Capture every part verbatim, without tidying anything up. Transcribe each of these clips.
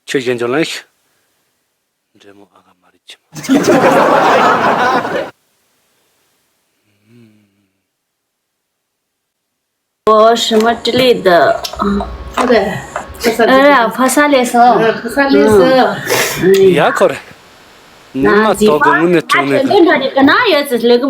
ཁྱོད་གཞན་འཇོག་ལན་ཞིག་འདྲེ་མོ་ཨ་ག་མ་རིག་ཆི་མ། 我什么之类的。 ཨ་ར་ཕ་ས་ལས་སོ། ཕ་ས་ལས་སོ། ཡ་ཁོ་རེ། ཉི་མ་ཏོག་གི་དངོས་གནས་དྲང་གནས་ཁོ།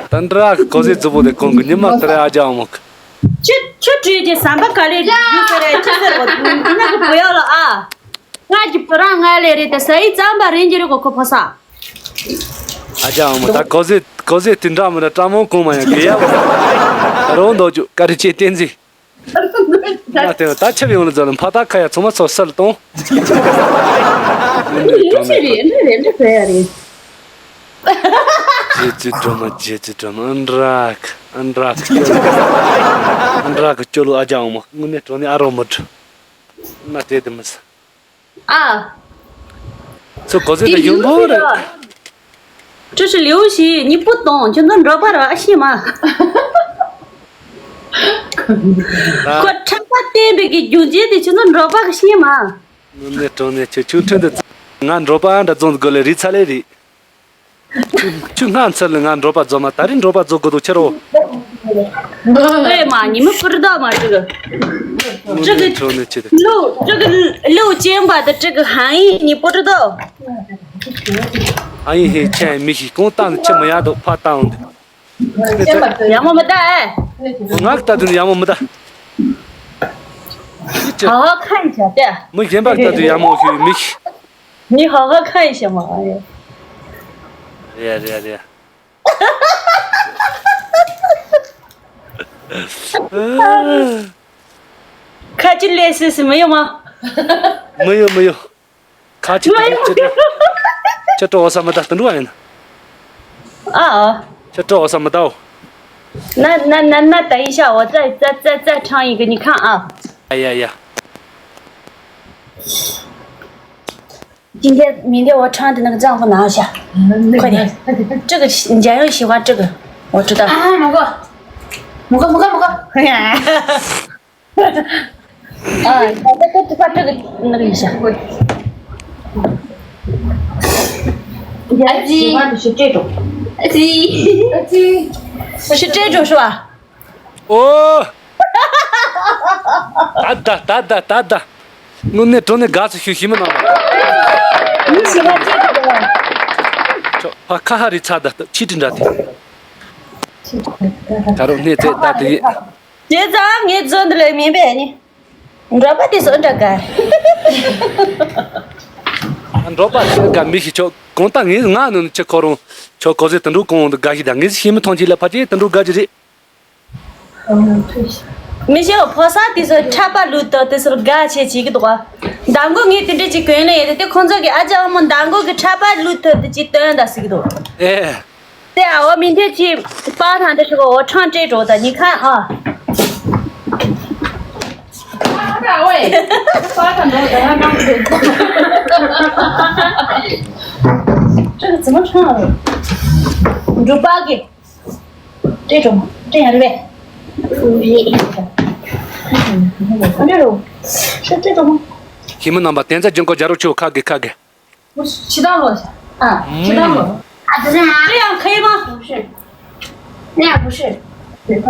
ད་འདྲ་གི་གོ་ཟེ་རྫི་པོ་དེ་གོང་གི་ཉི་མ་ལྟར་ཨ་ཅག་འོ་མོ་གི། ཁྱོད་ཁྱོད་བྲིས་ཏེ་ཟམ་པ་ག་ལེ་ཡུག་ཟེར་རེད་ཅི་ཟེར་བ། ང་གི་བུ་ཡག་ལ་ཨ། ང་གི་བུ་རང་ང་ལས་རེད་དེ་ཟ་ཡི་ཙམ་པ་རིན་གྱི་རེད་གོ་ཁོ་ཕོ་ས། ཨ་ཅག་འོ་མོ་ད་གོ་ཟེ་གོ་ཟེ་དེ་འདྲ་མི་འདྲ་སྤྲང་མོ་གོང་མ་ཡང་གི་ཡ། རོ་འདོག་རྒྱུ་བཀའ་དྲིན་ཆེ་བསྟན་འཛིན། ང་དེ་ད་ཆབ་ཡོང་ལ་འཛོལ་ཕ་ད་ཁ་ཡ་ཚང་མ་ཚོ་སལ་གཏོང་། ཡོད་ཚེ་རེད་འདྲ་རེད་འདྲ་བས་ཡ་རེད། རྗེ་བཙུན་སྒྲོལ་མ་རྗེ་བཙུན་སྒྲོལ་མ་ཨ་འདྲ་གི་ཨ་འདྲ་གི་སྐྱོ་ལོ། ཨ་འདྲ་གི་སྐྱོ་ལོ་ཨ་ཅག་འོ་མ་དངོས་གནས་དྲང་གནས་ཨ་རོགས་མི་འགྲོ། ང་དེ་དེ་མི་ཟ། ཨ། ཚོ་གོ་ཟེ་ད་ཡོང་འདུག་རེད། 这是流行，你不懂，就那罗巴罗阿西嘛。 ཁོ་ཁྲག་པ་བསྟན་པའི་གི་རྒྱུ་རྐྱེན་དེ་ཁྱོད་ཚོ་འབྲོག་པ་གི་ཤེས་མ། དངོས་གནས་དྲང་གནས་ཁྱོད་ཁྱོད་ཁྲིན་དུ་ང་འབྲོག་པ་འདྲ་རྫོང་དགོས་ལེ་རི་ཚ་ལེ་རི། ཁྱོད་ཁྱོད་སྔ་ཚར་ལ་ང་འབྲོག་པ་རྫོང་མ་ད་རིང་འབྲོག་པ་རྫོང་དགོས་འདུག་ཁྱེར་རོ། ཨེ་མ་ཉི་མ་པུར་ད་མ་ཅིག་དངོས་གནས་དྲང་གནས་ཁྱོད་དེ། 这个六这个六千吧的这个含义你不知道。 ཨ་ཡིན་ཧེ་ཁྱེད་མི་ཤི་གང་བཏང་ནས་ཁྱེད་མི་ཡག་འདུག་ཕ་བཏང་འདུག་ཡག་མོ་མི་ལྟ་ཨེ། ང་ལྟ་དུས་ཡག་མོ་མི་ལྟ། 好好看一下，对。 མི་གཞན་པར་ལྟ་དུས་ཡག་མོ་ཞུ་མི་ཤི། 你好好看一下嘛，哎呀。 རེད་རེད་རེད། 看这脸是什么样吗？ མི་ཡོད་མི་ཡོད། ཁ་ཅིག་ཏུ་ཅི་ཏུ། ཅི་ཏུ་འོ་ས་མི་ད་དུ་འགྲོ་ཡིན། ཨ་ཨ། ཅི་ཏུ་འོ་ས་མི་ད་འོ། 那那那那等一下，我再再再再唱一个，你看啊。 ཡ་ཡ་ཡ། 今天明天我唱的那个账户拿一下，快点，这个你家人喜欢这个，我知道。啊，某个，某个某个某个。 啊，把这个把这个那个一下。 喜欢的是这种。 是这种是吧？ ཨོ། ད་ད་ད་ད་ད་ད། དངོས་གནས་དྲང་གནས་དགའ་ཚོ་ཞུ་ཤི་མི་ནང་། 你喜欢这个的吗？ ཁ་ཧ་རི་ཚ་ད་ད་ཆི་ཏི་འདྲ་དེ། ད་རུང་གནས་ཚད་ད་དེ། 结账，你真的来明白你。 འགྲོ་པ་དེ་སོ་འདྲ་ག་འགྲོ་པ་དེ་ག་མི་ཤི་ཆོག་གང་ལྟར་ངས་ང་ནུ་ཆེ་ཁོ་རང་ཆོག་གོ་ཟེ་དུ་འགྲོ་གང་འདུག་ག་ཤི་ད་ངས་ཤི་མི་ཐོང་ཅི་ལ་ཕ་ཅེ་དུ་འགྲོ་ག་ཅི་རེད། མི་ཤི་ཕོ་ས་དེ་སོ་ཁྲ་པ་ལུ་ཏོ་དེ་སོ་ག་ཆེ་ཅིག་གི་འདུག་ག་མདང་གོ་ངས་དེ་འདྲ་ཅིག་གོན་ལ་ཡོད་དེ་ཁོང་ཚོ་གི་ཨ་ཅག་ཨ་མོ་མདང་གོ་གི་ཁྲ་པ་ལུ་ཏོ་དེ་ཅིག་སྟོན་ད་ཟིག་འདུག་ཨེ། 对啊，我明天去巴塘的时候，我唱这首的，你看啊。 这个怎么唱啊？你就扒给，这种，这样对不对？这种，是这种吗？ ཤི་མི་རྣམ་པ་དེ་ཚ་ཇུན་གོ་རྒྱ་རོགས་ཆུ་ཁ་གི་ཁ་གི། 不是，七道路下。啊，七道路。啊，不是吗？这样可以吗？不是，那样不是。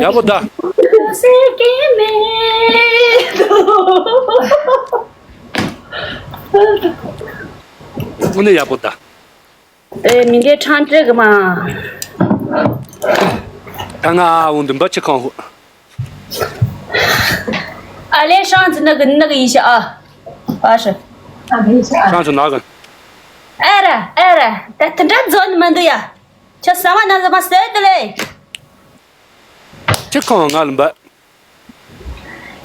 要不的。 དངོས་གནས་ཡག་པོ་ད། 对，明天唱这个嘛。 ད་ང་འོང་དུ་འབའ་ཆི་ཁང་ཧུ། 啊，连上次那个那个一下啊，二十。 上次哪个？ ཨེ་ར་ཨེ་ར། ད་དེ་འདྲ་འཛོལ་ནི་མི་འདུག་ཡ། ཁྱོད་ཟ་མ་ན་ཟ་མ་ཟོས་དེ་ལས། ཁྱེད་ཁོང་ང་ལ་འབད།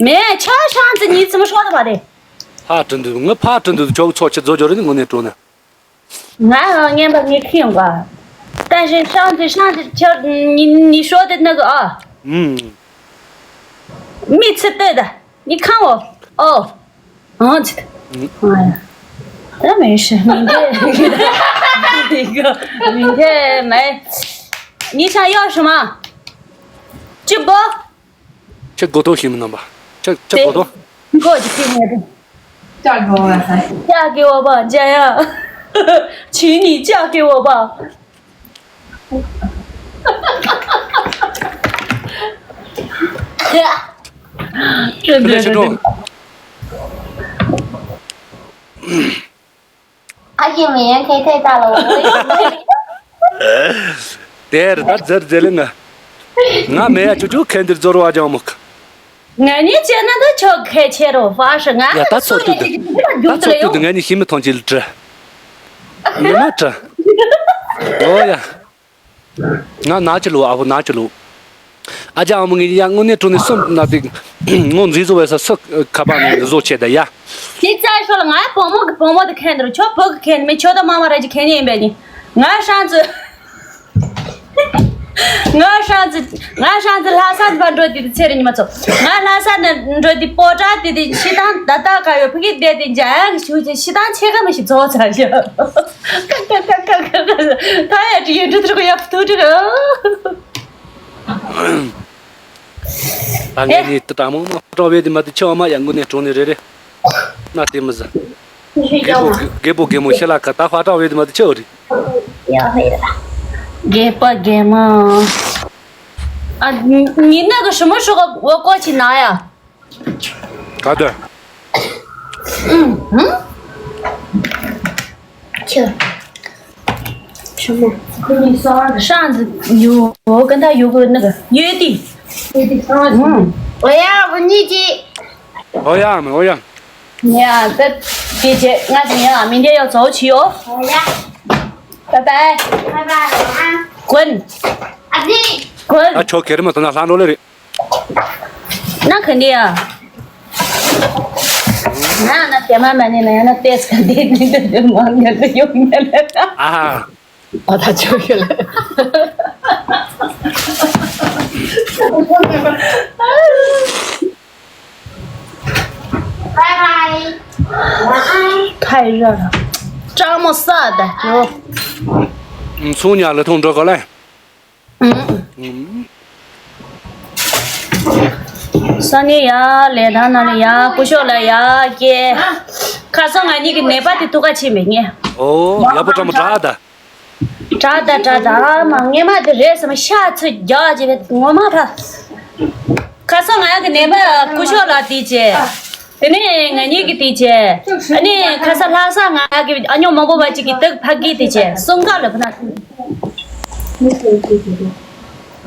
མེད་ཁྱོད་ཤང་ཙི་ཉིས་ཙི་མོ་ཤོག་ཏུ་མ་རེད། ཕ་དྲིན་དུ་ང་ཕ་དྲིན་དུ་ཁྱོད་ཚོ་ཁྱེད་རྫོགས་འབྱོར་རེད་ནི་དངོས་གནས་དྲང་ནས། ང་རང་ངན་པ་ངས་ཁི་ཡོང་ག་ད་ཞེ་ཤང་ཙི་ཤང་ཙི་ཁྱོད་ཉིས་ཉིས་ཤོག་དེ་ནི་གི་ཨ། ཨུམ། མི་ཚེ་ལྟོས་ད། 你看我，哦，哦，这个，哎呀，那没事，明天，那个，明天没，你想要什么？直播。 ཁྱེད་གོ་ཐོ་ཤེས་མི་རྣམ་པ། ཁྱེད་ཁྱེད་གོ་ཐོ། ཁོ་ཅི་ཕི་ནས་དུ། ལྕགས་ཀྱི་འོག་པ་ཟ། ལྕགས་ཀྱི་འོག་པ་འཇམ་ཡང་། ཆུ་ནི་ལྕགས་ཀྱི་འོག་པ། ཁྱོད་ཚོས་ཤི་འགྲོ། ཨ་ཅེ་མི་ཡང་ཁེ་ཐེ་ད་ལོ། དེར་ད་ཛར་ཛེ་ལེ་ང་། ང་མེ་ཡ་ཅུ་ཅུ་ཁེན་དིར་ཛོར་བ་ཅང་མོ་ཁ། ང་ནི་ཅེ་ན་ད་ཆོག་ཁེ་ཆེ་རོ་ཧྥ་ཤ་ང་ཡ་ད་ཚོ་དུས་དུ། ད་ཚོ་དུས་དུ་ང་ནི་ཤི་མི་ཐོང་ཅིལ་ཏྲ། ངི་མ་ཏྲ། ཨོ་ཡ། ང་ན་ཅི་ལོ་ཨ་བོ་ན་ཅི་ལོ། ཨ་ཅག་ཨ་མོ་ངི་ཡ་དངོས་གནས་དྲང་གནས་སོམ་ན་དེ། ངོ་འཛིན་བཟོ་བས་ས་སུ་ཁ་པ་ནས་བཟོ་ཆེ་ད་ཡ། དེ་ཙ་ཤོ་ལ་ང་བུ་མོ་གི་བུ་མོ་དེ་ཁེན་དིར་ཆོ་བུ་གི་ཁེན་མི་ཆོ་ད་མ་མ་ར་ཅི་ཁེན་ཡིན་པས་ནི། ང་ཧྲང་ཙི། ང་ཧྲང་ཙི། ང་ཧྲང་ཙི་ལྷ་ས་འདི་པ་འགྲོ་དེ་དེ་ཚེ་རིང་ཉི་མ་ཚོ། ང་ལྷ་ས་ནས་འགྲོ་དེ་པོ་ཏྲ་དེ་དེ་ཤི་དང་ད་ད་ག་ཡོད་ཕ་གི་བསྡད་དེ་འཇའ་ཡག་ཞུ་ཅེ་ཤི་དང་ཆེ་ག་མི་ཤི་ཚོ་ཚ་ཞི། ད་ཡ་ཏི་ཡོད་འགྲོ་དེ་རུ་ཡ་ཕུ་ཐུག་དྲི་ག་ད་ངས་ནི་ཏི་ཏྲ་མོ་མོ་ཧྥ་ཀྲང་བེ་དི་མ་ཏི་ཆེ་བ་མ་ཡ་ངུ་ནས་གྲོང་ནས་རེ་རེ། ན་དེ་མི་ཟ། རྒད་པོ་རྒད་པོ་རྒད་མོ་ཤི་ལ་ཁ་ད་ཧྥ་ཀྲང་བེ་དི་མ་ཏི་ཆེ་བ་རེད། རྒད་པོ་རྒད་མོ། ཨ་ཉི་ན་གི་ཧྲི་མོ་ཧྲི་གོ་བོ་ཀོ་ཆི་ན་ཡ། ག་དོན། ཁྱོད། ཆུ་མོ། ཁོ་གཉིས་གསང་བ་ཧྲང་ཙི་ཡོ་ག་ད་ཡོ་གོ་ན་ག་ཡོད་དི། ཡོད་དི་གསང་བ། ཨོ་ཡ་བུ་གཉིས་ཀྱི། ཨོ་ཡ་མེ་ཨོ་ཡ། ཡ་ད་དེ་ཆེ་ང་ཚོ་ཡ་མི་འདྲ་ཡོ་ཚོ་ཆི་ཡོ། ཨོ་ཡ། Bye bye. Bye bye. ཀུན། ཨ་ཙི། ཀུན། ཨ་ཆོ་ཁེ་རི་མ་ཐོ་ན་ལྷ་འགྲོ་ལེ་རེད། ན་ག་འདི་ཡ། ན་ན་དེ་མ་མ་ནི་ན་ཡ་ན་ཏེས་ག་འདི་འདི་འདི་འདི་མ་ངེ་འདི་ཡོང་ངེ་ལེ། ཨ་ཧ། ཨ་ད་ཆོ་ཁེ་ལེ། Bye bye. ཁ་ཡི་ར་ར། ཀྲང་མོ་ས་ད་ཅོ། མཚུངས་ཉག་ལ་ཐོང་འགྲོ་ག་ལེ། ས་ནི་ཡ་ལེ་ད་ན་ལེ་ཡ་ཀུ་ཤོ་ལ་ཡ་ཀེ། ཁ་སང་ང་གཉིས་ཀྱི་ནད་པ་དེ་ཐུག་ག་ཕྱིན་མེད་ངེ། ཨོ་ཡག་པོ་ཀྲང་མོ་དྲག་ད། དྲག་ད་དྲག་ད་མ་ངེ་མ་དེ་རེད་ཟེར་མ་ཤ་ཚུ་རྒྱག་ཅེས་པའི་ངོ་མ་ཕ། ཁ་སང་ང་གི་ནད་པ་སྐུ་ཞབས་ལགས་དེ་བྱས། དེ་ནས་ང་གཉིས་ཀྱི་དེ་བྱས། ཨ་ནི་ཁ་སང་ལྷག་ས་ང་གི་ཨ་ཉོ་མང་པོ་བ་ཅིག་གི་སྟག་ཕ་གི་དེ་བྱས་སུང་ག་ལ་ཕུ་ན། ད་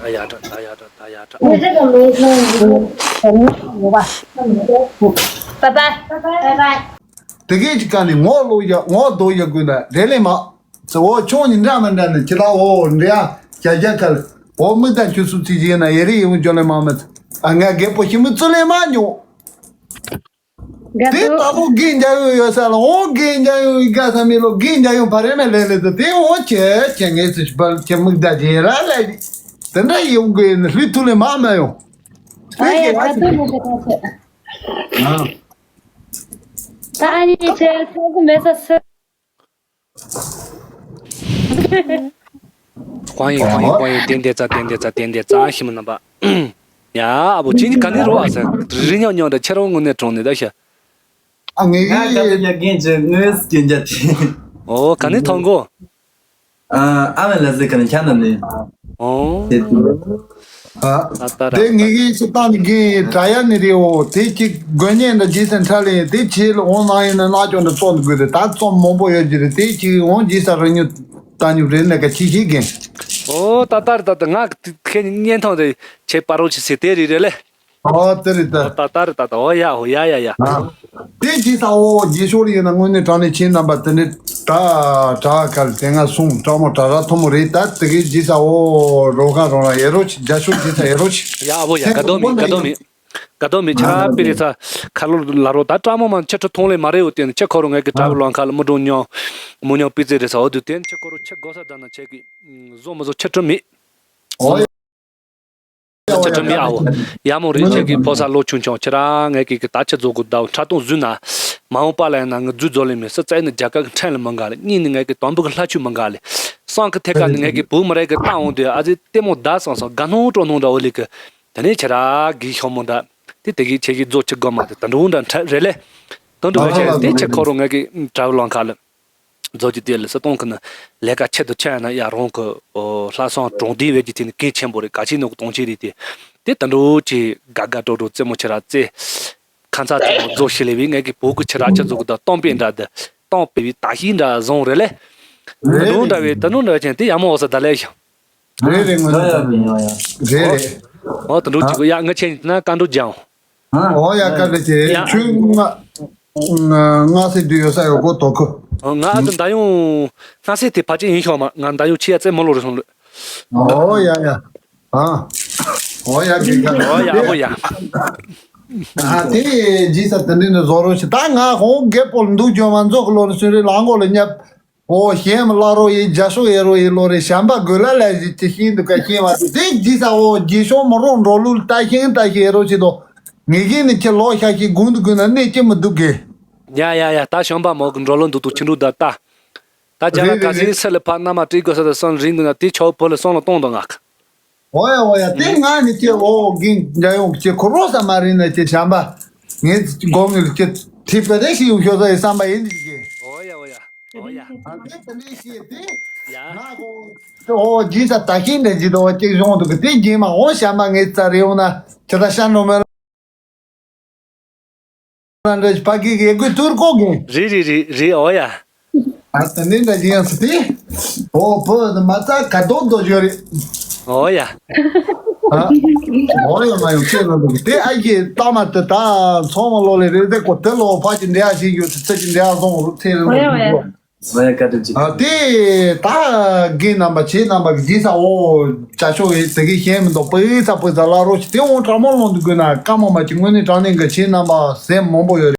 ཡ་དྲ་ད་ཡ་དྲ་ད་ཡ་དྲ། Bye bye. Bye bye. དེ་གས་ཀྱི་ཀ་ནས་ངོ་ལོ་ཡ་ངོ་རྡོ་ཡ་དགོས་ན་རེ་ལེ་མ། ཙི་འོ་ཁྱོད་ནི་འདྲ་མི་འདྲ་ནི་ཁྱི་ལ་འོ་འདྲ་ཡ་བྱ་རྒྱ་ཁ་ལ་འོ་མི་དང་ཁྱོད་སུ་ཚིག་ཡིན་ན་ཡེ་རེ་ཡེ་བོ་འཇོ་ལེ་མ་མི་ཚི་ཨ་ང་རྒད་པོ་ཞི་མི་ཙི་ལེ་མ་ཉོ། དེ་ལྟ་བུ་རྒན་རྒྱ་ཡོད་ཡོད་ས་ལ་འོ་རྒན་རྒྱ་ཡོད་ཡི་ག་ས་མི་ལོ་རྒན་རྒྱ་ཡོད་བ་རེ་མེ་ལེ་ལེ་དུ་དེ་འོ་ཁྱེད་ཁྱེད་ངས་ཚི་ཤི་བལ་ཁྱེད་མིག་ད་ཇེ་ར་ལེ་དེ་འདྲ་ཡེ་བོ་དགོས་ནི་ལྷུ་ཐུ་ལེ་མ་མ་ཡོང་། དེ་ཨ་ཡ་ཁྱེད་ད་ང་ཚི་དུ་མི་དེ་ཁ་ཚེ་ཨ། ད་ཨ་ནི་ཁྱེད་ཚོ་གི་མེ་ས་སུ། ཁོང་ཡིན་ཁོང་ཡིན་ཁོང་ཡིན་བསྟན་བསྟན་ཙ་བསྟན་བསྟན་ཙ་བསྟན་བསྟན་ཙ་ཞི་མི་རྣམ་པ། ཡ་ཨ་བོ་ཅི་ནི་ག་ནི་རོ་ཨ་ས་རི་ཉག་ཉག་འདྲ་ཁྱེད་རང་དངོས་གནས་གྲོང་ནས་ད་ཤ། ཨ་ངེ་ང་ག་ཚོད་གི་ཡ་རྒན་ཅི་དངོས་སུ་རྒྱན་རྒྱ་དེ། ཨོ་ག་ནི་ཐོང་གོ། ཨ་ཨ་མ་ལ་ཟེར་ག་ནི་ཁྱ་ན་ནི། ཨོ། དེ་དུ། ཨ། ད་ད་ར། དེ་ངེད་ཀྱི་སྤྱི་བཏང་གི་དྲ་ཡ་ནི་རེད་འོ། དེ་གཅིག་དགོས་ཉེན་འདྲ་རྗེས་སུ་འཕྲལ་ཡིན་དེ་ཆེ་ལ་འོང་ན་ཡིན་ན་ནག་ཅོག་འདྲ་བཙོང་དགོས་རེད། ད་བཙོང་མང་པོ་ཡོད་ཀྱི་རེད། དེ་གཅིག་འོང་རྗེས་ས་ར་ཉུ་ད་ཉུ་རེད་ནས་ཀ་ཆི་ཤིག་གིན། ཨོ་ད་ད་རེད་ད་ད་ང་ཁྱེད་གཉེན་ཐང་དེ་ཆེ་པ་རོ་ཆི་སེ་དེ་རེད་རེད་ལེ། ཨོ་དེ་རེད་ད། ད་ད་རེད་ད་ད་ཨོ་ཡ་ཨོ་ཡ་ཡ་ཡ། དེ་ཅི་ས་འོ་རྗེས་ཤོར་ཡིན་ན་དངོས་གནས་དྲང་གནས་ཁྱེད་རྣམ་པ་དེ་འདྲའི་དྲ་དྲ་གལ་དེ་སྔ་སོང་དྲག་མོ་དྲ་ར་ཐོ་མོ་རེད་ད། དེ་གའི་རྗེས་ས་འོ་རོ་ཁ་རོ་ར་ཡེ་རོ་ཆི་རྒྱ་ཤོར་རྗེས་ས་ཡེ་རོ་ཆི། ཡ་ཨ་བོ་ཡ་དགའ་དོ་མི་དགའ་དོ་མི། དགའ་དོ་མི་ཁྱེད་རང་པི་རི་ས་ཁ་ལོ་ལ་རོ་ད་དྲག་མོ་མ་ཁྱེད་ཁྲོ་ཐོང་ལེ་མ་རེད་འོ་དེ་ནི་ཁྱེད་ཁོ་རོ་ངས་ཀྱི་དྲ་བ་ལོང་ཁ་ལ་མི་འགྲོ་ཉོ་མོ་ཉོ་པི་ཙེ་རེད་ས་འོ་དུ་དེ་ནི་ཁྱེད་ཁོ་རོ་ཁྱེད་དགོ་ས་ད་ན་ཁྱེད་ཀྱི་བཟོ་མི་བཟོ་ཁྱེད་ཁྲོ་མི། ཆ་ཁྲ་མི་ཨ་འོ། ཡ་མོ་རེ་ཆེ་གི་ཕོ་ས་ལོ་ཆུང་ཆུང་ཁྱེད་རང་ངས་གི་གི་ད་ཆ་རྫོགས་གི་ཟླ་བ་ཁྲ་སྟོང་བཟོས་ན། མ་འོངས་པ་ལ་ཡང་ན་ངི་རྫུས་རྫོགས་ལེ་མི་སི་རྩ་ནི་རྒྱ་གར་གི་ཕྲན་ལ་མི་འགའ་ལེ་གཉིས་ནི་ངས་གི་དོམ་བུ་གི་ལྷ་ཆུ་མི་འགའ་ལེ། སང་གི་ཐད་ཀ་ནི་ངས་གི་བུ་མི་རེ་གི་ཏང་འོང་དུས་ཨ་ཙི་ལྟད་མོ་ད་སང་སང་དགའ་སྣང་སྤྲོ་སྣང་འདྲ་བོ་ལེ་གི། ད་ནི་ཁྱེད་རང་གི་ཤོ་མོ་ད། དེ་དེ་གི་ཆེ་གི་རྫོགས་ཆི་དགོས་མ་དེ་ད་འགྲོ་འདྲ་འཕྲད་རེད་ལེ། ད་འགྲོ་བ་ཆེ་དེ་ཆེ་ཁོ་རང་ང་གི་དྲ་བ་ལང་ཁ་ལ། རྫོགས་ཀྱི་དེ་ལ་སི་སྟོང་གི་ན་ལས་ཀ་ཆེད་དུ་ཆ་ཡ་ན་ཡ་རང་གི་ལྷ་སང་གྲོང་སྡེ་བས་ཀྱི་དེ་ནི་གལ་ཆེན་པོ་རེད། ག་ཅི་ནོ་གི་གཏོང་ཆེད་རེད་དེ། དེ་ད་འགྲོ་ཅི་དགའ་དགའ་སྤྲོ་སྤྲོ་རྩེད་མོ་ཆེ་ར་རྩེ། ཁ་མཚར་ཆེན་མོ་རྫོགས་ཤི་ལེ་བའི་ངས་ཀྱི་བོད་ཀྱི་ཆི་ར་ཆི་རྫོགས་ཀྱི་ད་གཏོང་པའི་འདྲ་དེ་གཏོང་པའི་བའི་ད་ཤི་འདྲ་བཟུང་རེད་ལེ། ད་རེད། འགྲོ་འདྲ་བའི་ད་འགྲོ་འདྲ་བ་ཅན་དེ་ཡ་མོ་འོ་ས་ད་ལེ་ཞང་། རེད་རེད། ངོ་ཡ་ཡ་ཡ་ཡ། རེད་རེད། འོ་ད་འགྲོ་ཅི་གོ་ཡ་ང་ཆེན་ན་བཀའ་འགྲོ་སྦྱང་། འོ་ཡ་བཀའ་འགྲོ་ཆེ། ཡ། ཁྱོད་ང་ང་སེ་དུ་ཡོད་ས་ཡོད་གོ་དོ་ཁུ། ང་ཨ་ད་ད་ཡོང་ང་སེ་དེ་ཕ་ཆེ་ཡིན་ཤོག་མ་ང་ད་ཡོང་ཆེ་ཡ་རྩེ་མོ་ལོ་རེ་སོང་ལོ། འོ་ཡ་ཡ། ཨ། འོ་ཡ་གི་ག་འོ་ཡ་འོ་ཡ། ཨ་དེ་ཇི་ས་དེ་འདྲི་ནི་བཟོ་རོ་ཞིག་ད་ང་ཧོང་རྒད་པོ་འདུག་ཇོ་མ་མཛོ་གི་ལོ་ནི་སུན་རི་ལང་གོ་ལ་ཉབ། འོ་ཞེན་མ་ལ་རོ་ཡི་རྒྱ་ཤོག་ཡེ་རོ་ཡི་ལོ་རེ་ཞམ་པ་དགོས་ལ་ལ་ཞིག་ཅི་ཤིན་འདུག་ག་ཤེས་བ་དེ་དེ་ཇི་ས་འོ་རྒྱ་ཤོག་མ་རོ་འགྲོ་ལུགས་ལྟ་ཤེས་ལྟ་ཤེས་ཡེ་རོ་ཞིག་དོ། ངེད་ཀྱིས་ནི་ཁྱེད་ལོ་ཤ་ཤི་དགུང་དུ་དགོས་ན་གནས་ཀྱི་མི་འདུག་གི། ཡ་ཡ་ཡ་ད་ཞོན་པ་མོ་གི་འགྲོ་ལོ་འདུག་ཏུ་ཁྱི་འབྲུག་ད་ལྟ། ད་རྒྱ་ལ་རེད་ག་རེད་སིང་རེད། སི་ལ་ཕ་མནའ་མ་སྤྲད་དགོས་ས་ད་སོང་རིང་དུ་ན་དེ་ཆའོ་བོ་ལ་སོང་ལ་གཏོང་དང་ངག་འོ་ཡ་འོ་ཡ་དེ་ང་ནི་ཁྱེད་འོ་གིན་འཇའ་ཡོང་ཁྱེད་ཁོ་རོ་ས་མ་རིན་ན་ཁྱེད་བྱམས་པ་ངས་དགོང་ངེར་ཁྱེད་ཁྲིད་པ་རེ་ཞིག་ཡོང་ཤོག་ས་ཡི་བསམ་པ་ཡིན་འདི་གི། འོ་ཡ་འོ་ཡ་འོ་ཡ། ཨ་དེ་ད་ནི་ཤེས་དེ་ཡ། ང་གོ་འོ་ཇི་ས་ད་ཤིན་དེ་ཇི་དོ་ཅིག་ཡོང་འདུག་གི་དེ་རྗེས་མ་འོ་བྱམས་པ་ངས་ཙ་རེ་ཡོང་ན་ཁྱེད་ད་ཤ་འགྲོ་མེད། ལ་འདྲ་ཕ་གི་གི་དགོས་ཐུར་ཀོ་གི། རེད་རེད་རེད་རེད་འོ་ཡ། ཨ་ད་ནི་འདྲ་ཡིན་སི་ཏི། ཨོ་བོ་ནི་མ་ཚ་ག་དོ་དོ་ཡོད་རེད། འོ་ཡ། ཨ། འོ་ཡ་མ་ཡོང་ཁྱེད་ལ་འདུག་དེ་ཨ་ཡེ་ཏ་མ་ཏི་ད་ཚོང་མ་ལོ་ལེ་རེད་དེ་ཀོ་དེ་ལོ་ཕ་གི་འདྲ་ཞིག་ཡོད་ཚེ་ཚེ་གི་འདྲ་སོང་རུ་ཚེ་རིང་ལ་འོ་ཡ་འོ་ཡ། འདུག་གོ། ཨ་དེ་ད་དགེ་རྣམ་པ་ཆེ་རྣམ་པ་གི་ས་འོ་ཅ་ཆོ་ཡི་དེ་གི་ཤེས་མི་འདུག་པའི་ས་པའི་ས་ལ་རོ་ཞིག་དེ་འོང་དྲ་མོ་ལོང་དུ་དགོས་ན་ཀ་མོ་མ་ཅི་དངོས་གནས་དྲང་གནས་གི་ཆེ་རྣམ་པ་སེམས་མང་པོ་ཡོད་རེད།